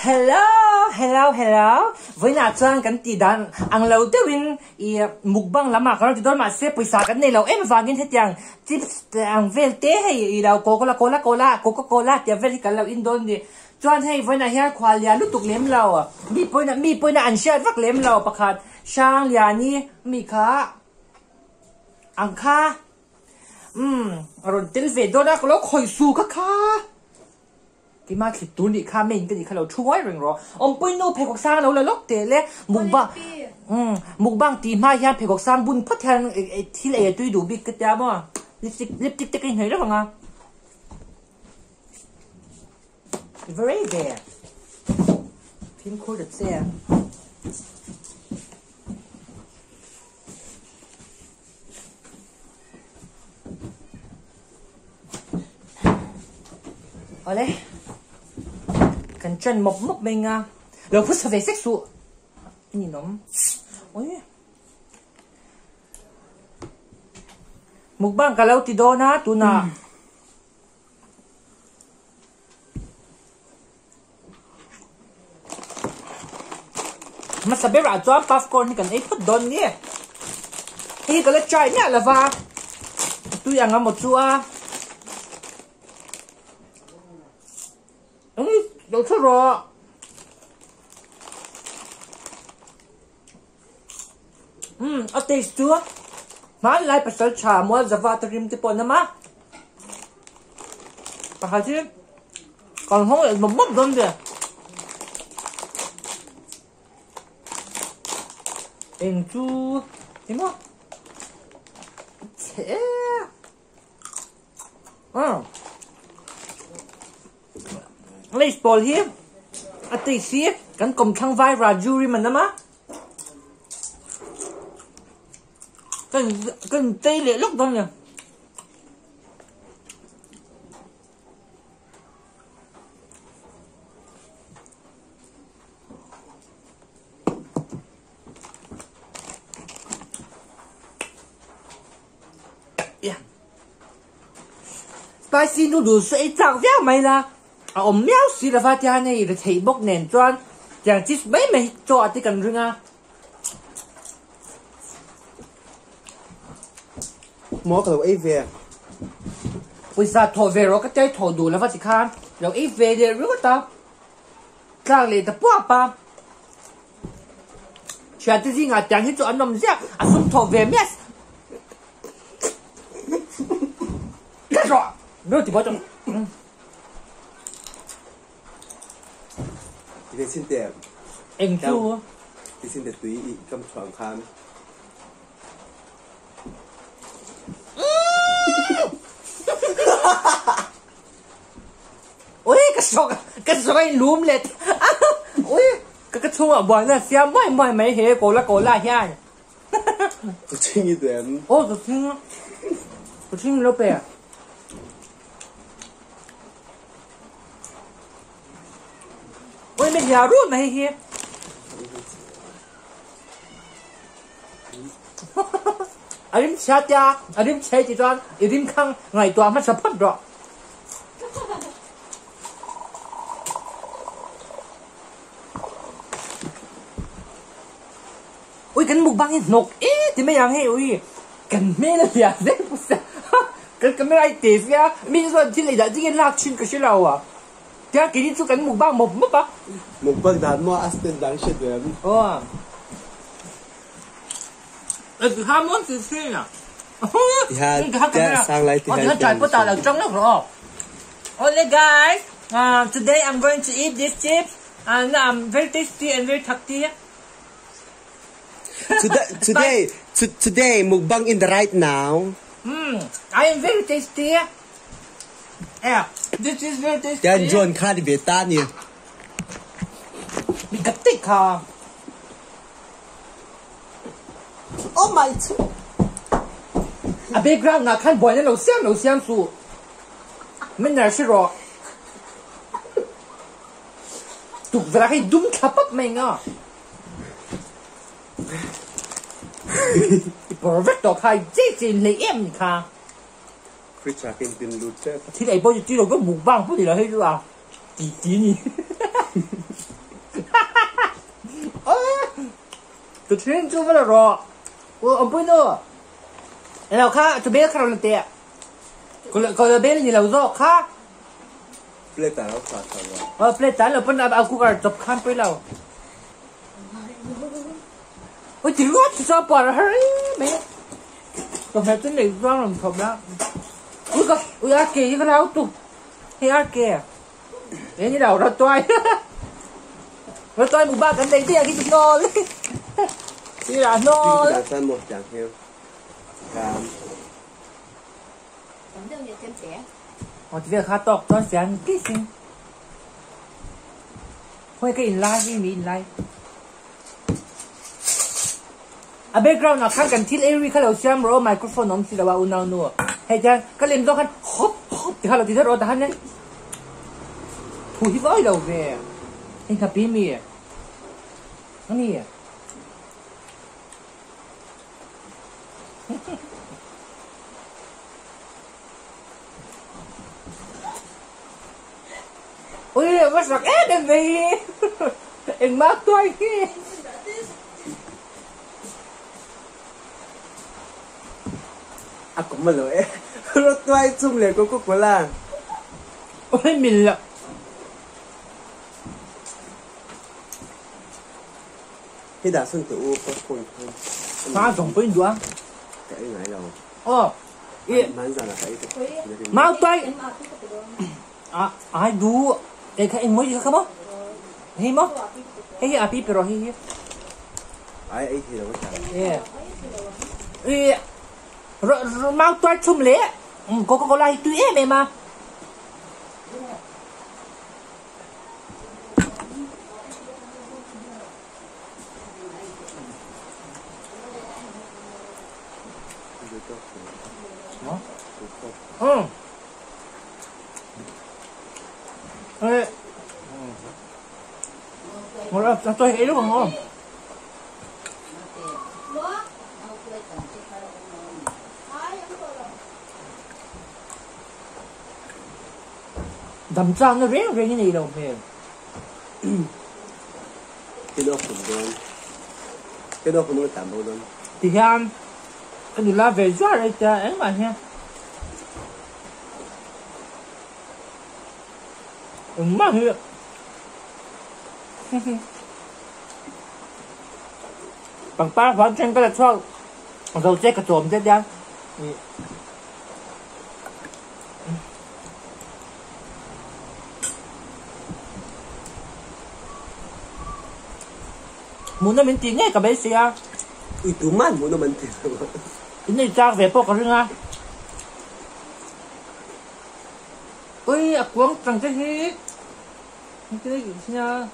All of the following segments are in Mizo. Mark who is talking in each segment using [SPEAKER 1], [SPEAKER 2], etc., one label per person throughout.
[SPEAKER 1] Hello hello hello vawiinah chuan kan tih dan ang lo deuhin ih mukbang lamah kan rawn ti dawn mahse pawisa kan nei lo em avangin hetiang chips te ang vel te hei ih lo cola cola cola coca cola tih ang vel hi kan lo in dawn a ni chuan hei vawiinah hian khual lian lutuk lem lo mi pawhin mi pawhin an hriat vak lem lo pakhat Hrangliani mi kha ang kha umm a rawn tel ve dawn a ka lo khawih su kha kha. Keimah thlit tur nih kha main ka nih kha lo thu ngawi reng rawh. Awmpui nu pheikhawk sang lo la lawk teh le. Mukbang umm mukbang tih hma hian pheikhawk sang bun phawt hian thil ei a tui duh bik ka tia maw. Lipstick lipstick te ka inhnawih reuh ang a. I va rei ve. Fimkhur ta che. Awle kan ṭan mawp mawp mai nga lo phusa ve sek suh a ninawm ui mukbang ka lo ti dawn a tunah Hmasa berah chuan puffcorn hi kan ei phawt dawn nge. Hei hi ka la try miah lova tui ang emaw chu a. Eng lo thu rawh. Umm a taste chu hmanlai pasal tha mual zava te rim te pawh an awm a. Pakhat hi kan hawng leh mawp mawp dawn ve. Eng chu emaw chhe umm lace pawl hi a taste hi kan kawmthlang vai Raju rim an awm a. Ka ka intei leh lawk dawn a ni. Spicy noodles chu ei chak viau mai la, a awm miau si lova tihian hei retheih bawk nen chuan tiang chips mai mai hi chaw ah te kan ring a.
[SPEAKER 2] Maw ka lo ei ve.
[SPEAKER 1] Pawisa thawh ve rawh ka tel thawh duh lova tikhan lo ei ve leh ringawt a, tlak leh ta puap a. Thiante zingah tiang hi chu an awm ziah, a sum thawh ve miah si. Tlat rawh! Miau ti buai tawh.
[SPEAKER 2] Ti ve chin teh.
[SPEAKER 1] Eng chu?
[SPEAKER 2] Ti chin teh tui i kam chhuah ang khan.
[SPEAKER 1] Ui ka sawk ka sawk a in lum let ui ka ka chhungah buaina a siam muai muai mai he cola cola hian.
[SPEAKER 2] Ka chhing i duh em?
[SPEAKER 1] Aw ka chhing a ka chhing lo pe. Ui mi hliah rut mai hei hi. A rim chhia tia a rim chhe tih chuan i rim kha ngaihtuah hmasa phawt rawh. Ui kan mukbang hi hnawk e ti mai ang hei ui kan hmel a hliah zel pawh kan camera hi te sia mi chuan thil ei dah ding in lak thin ka hre lo a tia keini chu kan mukbang mawp mawp a.
[SPEAKER 2] Mukbang dan maw a stand dan hriat ve em?
[SPEAKER 1] Aw Ole guys, today I'm going to eat this chips and um, very tasty and very thakti.
[SPEAKER 2] Today, today, today, mukbang in the right now.
[SPEAKER 1] I am very tasty. Yeah, this is very tasty.
[SPEAKER 2] Tian John kha ni ve ta ni.
[SPEAKER 1] Mi ka tik kha.
[SPEAKER 2] Oh my
[SPEAKER 1] A background ah khan buaina lo siam lo siam suh. Min ner si rawh. Tukverh ah khan i dum thla pap mai nga. I pawr vek tawh kha i chei chei in hlei em ni kha.
[SPEAKER 2] Fridge ah khin tin lut tep.
[SPEAKER 1] Thil ei pawh chu ti lo ka mukbang pawh ni lo hei chu a ti ti ni. Tu thin chu va la rawh. U awmpui nu. Elo kha chu bel kha rawn la teh. Ko la bel ni lo zawk kha.
[SPEAKER 2] Plate ah lo chah chah lo.
[SPEAKER 1] Aw plate ah lo pawn a cooker chawp khan pui lo. Ui ti ruat chu chuan puar a har em mai. Ka hmel chu nei zuang rawn thawm la. Ui ka ui a ke hi ka hlau tuk. Hei a ke. He ni lo rawtuai. Rawtuai mukbang kan nei daih a khi chu hnawl. Sirah hnawl.
[SPEAKER 2] Tui chuan maw tiang hian ka
[SPEAKER 1] Aw ti vel kha tawk chuan sian tih sin. Khawi ka in lai hi mi in lai. A background ah khan kan thil ei ri kha lo siam rawh aw microphone a awm si lo a unau nu. Hei tiang ka lem zawk khan hawp hawp ti kha lo ti zet rawh tahan nen thu hi vawi lo ve. Hei hnapi mi a ni. Ui va sak em em ve hi engmah tuai hi.
[SPEAKER 2] A kum a lo e. Rawt tuai chung leh Coca Cola.
[SPEAKER 1] Ui mil lo.
[SPEAKER 2] Hi dah sawn teh u popcorn khan.
[SPEAKER 1] Hma zawng pawhin duh a.
[SPEAKER 2] Ka ei ngai lo.
[SPEAKER 1] Aw. I.
[SPEAKER 2] Hmanzan ah ka ei tawh.
[SPEAKER 1] Mau tuai. A ai du. Kei kha eng mawi kha maw? Hei maw? Hei hi a pi pe rawh hei hi.
[SPEAKER 2] Ai ei thei lo ka hria.
[SPEAKER 1] E. I mau tuai chhum le Coca Cola hi tui em em a. Umm. Tôi thấy đúng không? Dam chang na reng reng i nei lo hmel.
[SPEAKER 2] Cái đó cũng được. Cái đó cũng được tạm đâu.
[SPEAKER 1] Ti hian ka nula ve zuar ai tia engmah hian. Engmah hi pangpar huan then ka la chhuak zo che ka chawm zet hian ih Hmuhnawm in tih ngei ka beisei a.
[SPEAKER 2] Ui tuman hmuhnawm an ti lo.
[SPEAKER 1] In ei chak ve pawh ka ring a. Ui a kuang tang te hi nia.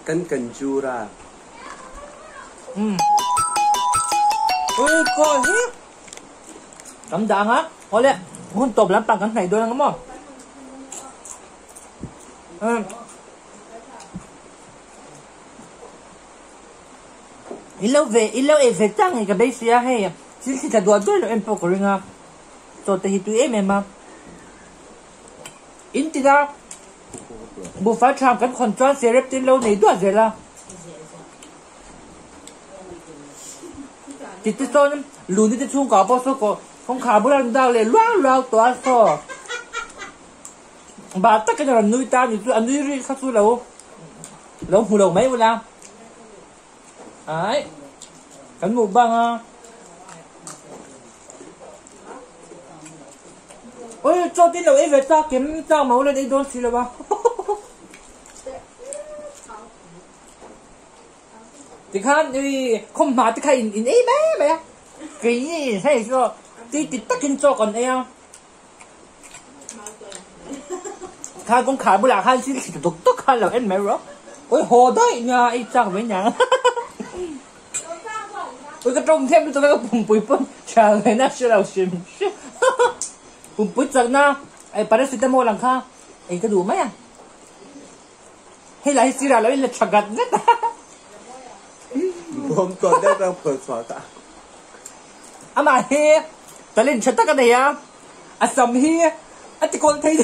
[SPEAKER 2] Kan kan jura.
[SPEAKER 1] Umm. Ui kaw hi. Kan dah ang a. Awle hun tawp lampang kan hnaih dawn ang maw. Umm. I lo ve i lo ei ve chang nge ka beisei a hei thil thli tla duah duah lo em pawh ka ring a chaw te hi tui em em a in tina buhfai tham kan khawn chuan serep te lo nei duah zel a titi sawn luni te chhungkua pawh saw kawh kawngkhar bulah an dak leh luau luau tawh a saw. Bah takin a rawn nui ta ni chu a nui ri kha chu lo lo hmu lo mai ula ai kan hmuh bang a oi chaw tin lo ei ve ta kem chang mau len ei dawn si lo a tikhan ui khawm hma te kha in in ei mai mai a keini hei chu tui ti takin chaw kan ei a. Kha kawngkhar bulah khan thil thli ta dawk dawk khan lo en mai rawh. Ui haw daih nia ei chak mai nia. Ui ka tawng thiam lutuk a ka pumpui pawn tha ngaihna a hre lo hrim hrim. Pumpui chakna ei paracetamol ang kha ei ka duh mai a. Hei lah hi sirah lo in la tha gat gat a.
[SPEAKER 2] Bawm tawn deuh deuh phur chhuak a.
[SPEAKER 1] Amah hi talent tha tak a nei a, a sam hi A ti kawlh thei.